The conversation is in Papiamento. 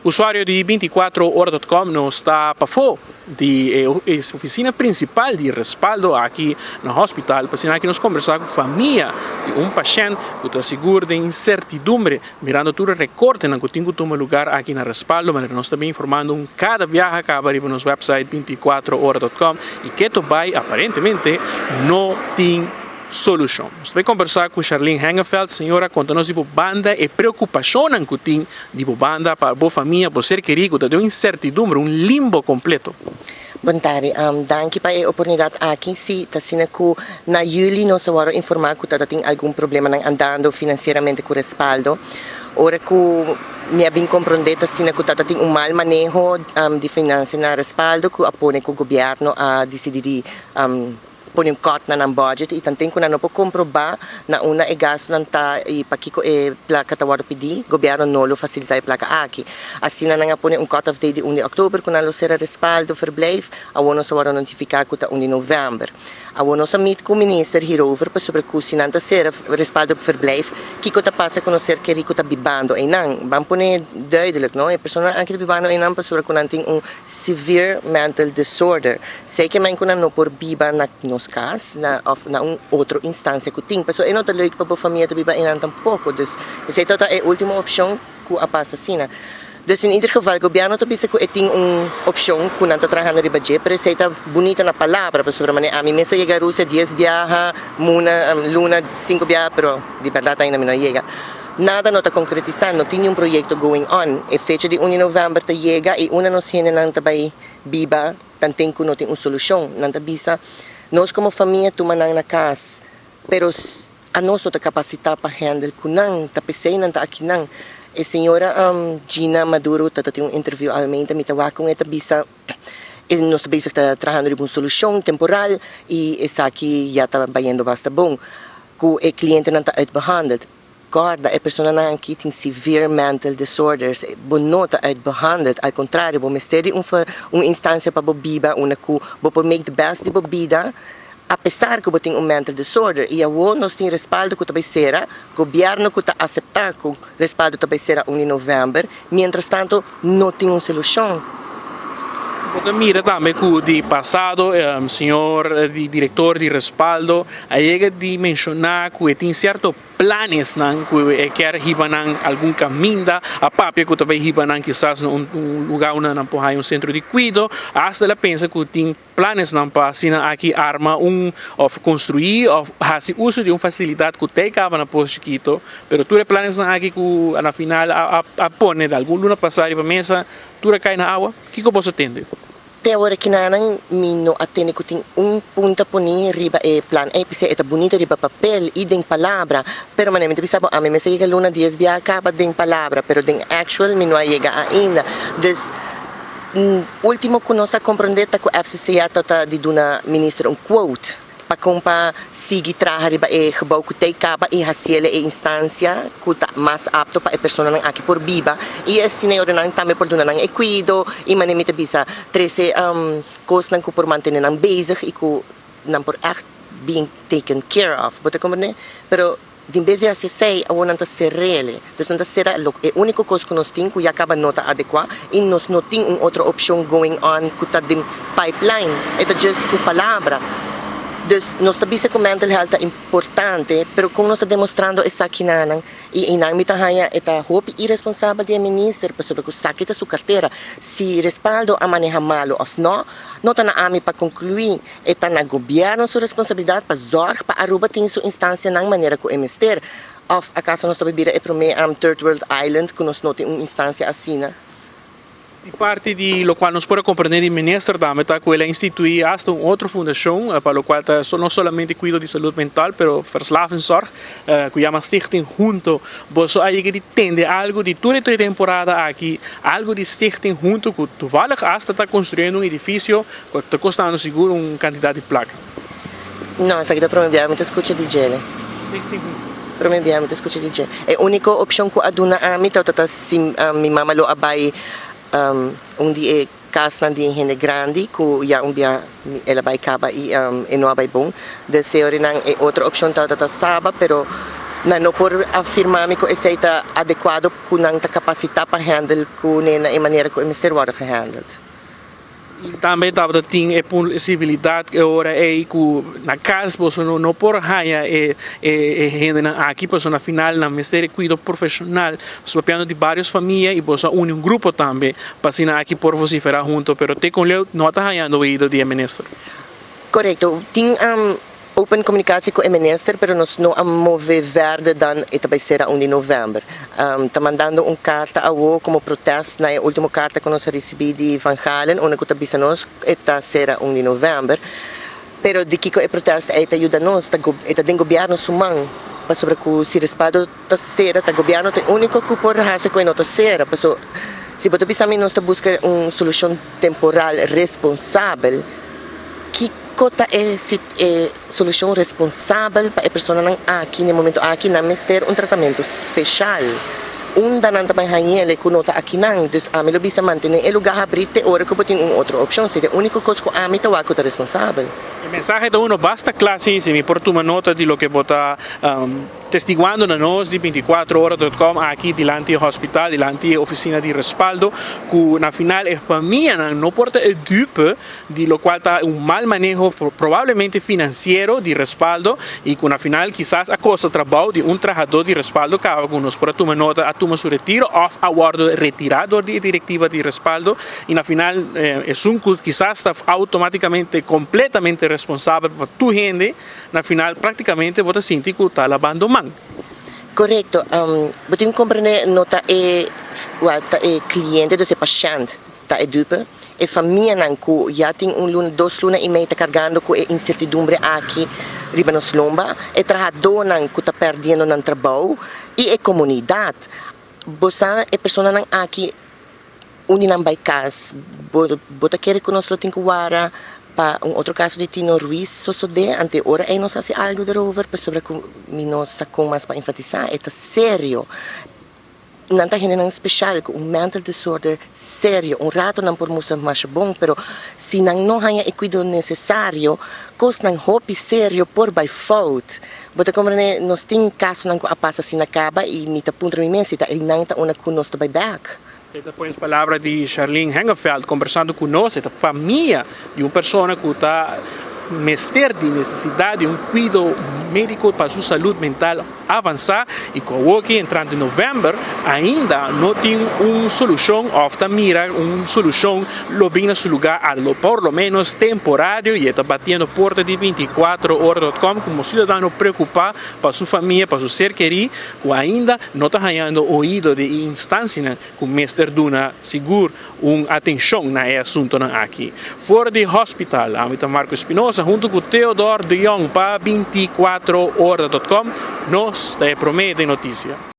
Usuario di 24ora.com, nos ta pafó di e ofisina prinsipal di Respaldo aki na hospital, pa asina aki nos kombersá ku famia di un pashènt ku ta sigur den insertidumbre mirando tur e rekortenan ku tin ku tuma lugar aki na Respaldo, manera nos ta bin informando un kada biaha kaba riba nos website 24ora.com i keto bai aparentemente no tin solushon. Nos ta bai kombersá ku Charlene Hengeveld. Señora, konta nos di bo banda e preokupashonnan ku tin di bo banda pa bo famia, bo ser kerí ku ta den un insertidumbre, un limbo kompleto. Bon tardi. Danki pa e oportunidat aki. Sí, ta asina ku na yüli nos a wòrdu informá ku ta tin algun problemanan andando finansieramente ku Respaldo. Ora ku mi a bin komprondé ta asina ku ta tin un mal maneho di finansia na Respaldo ku a pone ku gobièrnu a disidí di pone un cut na nan budget y tanten cu nan no por comproba na unda e gastonan ta y pakico e placa ta wordo pidi, gobierno no lo facilita e placa aki. Asina nan a pone un cut off date di un di october cu nan lo cera Respaldo Verblijf, awor nos a wordo notifica cu ta un di november. Awor nos a meet cu minister hierover pasobra cu si nan ta cera Respaldo Verblijf kico ta pasa cu nos ser keri cu ta bibando eynan. Ban pone duidelijk no, e personanan aki ta bibando eynan pasobra cu nan tin un severe mental disorder. Sei ke men ku nan no por biba na nos kas na òf na un otro instansia ku tin. Pasobra e no ta leuk pa bo famia ta biba einan tampoko. Dus esei tabata e último opshon ku a pasa asina. Dus in ieder geval gobièrnu ta bisa ku e tin un opshon ku nan ta trahando riba dje, pero esei ta bunita na palabra pasobra manera ami mes a yega Rusia dies biaha, muna, luna sinku biaha, pero di bèrdat ainda mi no a yega. Nada no ta konkretisá, no tin niun proyekto going on. E fecha di un di novèmber ta yega i unda nos hendenan ta bai biba tanten ku no tin un solushon. Nan ta bisa, Nos komo famia tuma nan na kas, pero anos no ta kapasitá pa hèndel ku nan, ta p'esei nan ta akinan. E señora Gina Maduro ta tin un interviu awe mi ta wak kon e ta bisa e nos ta bezig ta trahando riba un solushon temporal i esaki ya ta bayendo basta bon ku e klientenan ta uitbehandeld. Corda, e personanan aki tin severe mental disorders, bo no ta uitbehandeld, al contrario, bo mester di un un instancia pa bo biba unda cu bo por make the best di bo bida a pesar cu bo tin un mental disorder. Y awo nos tin Respaldo cu ta bay cera, gobierno cu ta acepta cu Respaldo ta bay cera un di november, mientras tanto no tin un solucion. Bo ta mira tambe cu di pasado señor di director di Respaldo a yega di menciona cu e tin cierto planesnan ku e kier hiba nan algun kaminda, a papia ku ta bai hiba nan kisas na un luga unda nan por haña un sentro di kuido, asta el a pensa ku tin planesnan pa asina aki arma un òf konstruí òf hasi uso di un fasilidat ku ta e kaba na Pos Chikito, pero tur e planesnan aki ku na final a pone algun luna pasá riba mesa tur a kai na awa. Kiko boso tende? Te awor kinanan mi no a tende ku tin un punta poni riba e plan ei, p'esei e ta bunito riba papel i den palabra, pero manera mi ta bisa bo ami mester yega luna dies bia kaba den palabra, pero den actual mi no a yega ainda. Dus ultimo ku nos a komprondé ta ku FCCA ta ta di duna minister un quote. Pa kon pa sigui traha riba e gebou ku tei kaba i hasiel e instansia ku ta mas apto pa e personanan aki por biba i asina e otronan tambe por duna nan e kuido i manera mi ta bisa trese kosnan ku por mantene nan bezig i ku nan por ègt being taken care of bo ta komprende pero Di bes di hasi esei, awor nan ta ser'el. Dus nan ta sera lo e úniko kos ku nos tin ku ya kaba no ta adekuá i nos no tin un otro opshon going on ku ta den pipeline. E ta just ku palabra. Dus nos ta bisa ku mental health ta importante, pero kon nos ta demostrando esaki na nan? I einan mi ta haña e ta hopi iresponsabel di e minister pasobra ku esaki ta su kartera. Si Respaldo a maneha malu òf nò, no ta na ami pa konkluí. E ta na gobierno su responsabilidad pa zorg pa Aruba tin su instancianan manera cu e mester. Of acaso nos ta bay bira e prome third world island cu nos no tin un instancia asina? Di parti di locual nos por a comprende di minister tambe ta cu el a institui hasta un otro fundacion pa locual ta no solamente cuido di salud mental pero verslavingszorg cu yama Stichting Hunto. Boso a yega di tende algo di tur e temporada aki, algo di Stichting Hunto cu toevallig hasta ta construyendo un edificio Cu ta costando sigur un cantidad di placa. No, esaki ta prome biaha mi ta scucha di djele. Stichting Hunto. Prome biaha mi ta scucha di dje. E unico opcion cu a duna ami tabata ta si mi mama lo a bay un di e casnan di hende grandi cu ya un bia el a bay caba y e no a bay bon. Deseo rinan e otro opcion tabata ta Saba pero. Nan no por afirmá mi ku esei ta adekuado, ku nan ta kapasitá pa handle ku na e manera ku e mester wòrdu gehandeld. Tambe tabatin e posibilidat ku ora ei ku na kas bo no por haña e hendenan aki, pasobra na final nan mester kuido profeshonal. So papiando di vários famia i bo a uni un grupo tambe pa asina aki por vosiferá huntu, pero te ku leu no ta hañando oido di minister. Korekto. Tin open komunikashon ku e minister, pero nos no a move verder dan e ta bai sera 1 di novèmber. Ta mandando un karta awo komo protesta na e último karta ku nos a risibí di Van Galen, unda ku ta bisa nos e ta sera 1 di novèmber. Pero di kiko e protesta ei ta yuda nos? Ta den gobièrnu su man. Pasobra ku si Respaldo ta sera, ta gobièrnu ta úniko ku por hasi ku e no ta sera. Paso, si bo ta bisa mi nos ta buska un solushon temporal responsabel, kiko ta e, e solushon responsabel pa e personanan aki na momento aki? Nan mester un tratamentu spesial. Unda nan ta bai hañ'é ku no ta akinan? Dus ami lo bisa mantené e lugá habrí te ora ku tin un otro opshon. Si e úniko kos ku ami ta wak ku ta responsabel. E mensahe ta uno basta kla, si mi por tuma nota di loke bo ta testiguando na nos di 24ora.com aki dilanti hospital, dilanti ofisina di Respaldo, ku na final e famia no por ta e dupe di lokual ta un mal maneho probablemente finansiero di Respaldo i ku na final kisas a kosta trabou di un trahadó di Respaldo ku nos por tuma nota a tuma su retiro òf a wòrdu retirá di direktiva di Respaldo i na final esun kisas ta outomátikamente kompletamente responsabel pa tur hende, na final práktikamente bo ta sinti ku ta labando man. Korekto. Bo tin ku komprendé, no ta e, ta e kliente, dus e pashènt ta e dupe. E famianan ku ya tin un luna, 2 luna i mei ta kargando ku e insertidumbre aki riba nos lomba, e trahadónan ku ta pèrdiendo nan trabou i e komunidat. Bo sa, e personanan aki un di nan bai kas, bo ta kere ku nos lo tin ku warda pa un otro kaso di Tino Ruiz sosodé ante ora ei nos hasi algu erover, pasobra ku mi no sa kon mas pa enfatisá, e ta serio. Nan ta hendenan spesial ku un mental disorder serio. Un ratu nan por mustra mas bon, pero si nan no haña e kuido nesesario, kosnan hopi serio por bai fout. Bo ta komprendé? Nos tin kasonan ku a pasa asina kaba i mi ta puntra mi mes si ta einan ta unda ku nos ta bai bèk. Esta pues palabra di Charlene Hengeveld kombersando ku nos, e famia di un persona ku ta mester di nesesidat di un kuido médiko pa su salú mental avansá i ku entrando na novèmber ainda no tin un solushon òf ta mira un solushon lo bin na su lugá a lo por lo ménos temporario i ta batiendo porta di 24ora.com komo siudadano preokupá pa su famia, pa su ser kerí ku ainda no ta hañando oido di instansia ku mester duna sigur un atenshon na e asuntunan aki. For di hospital, ami ta Marco Espinosa huntu ku Theodore de Jong pa 24ora.com, nos ta promé notisia.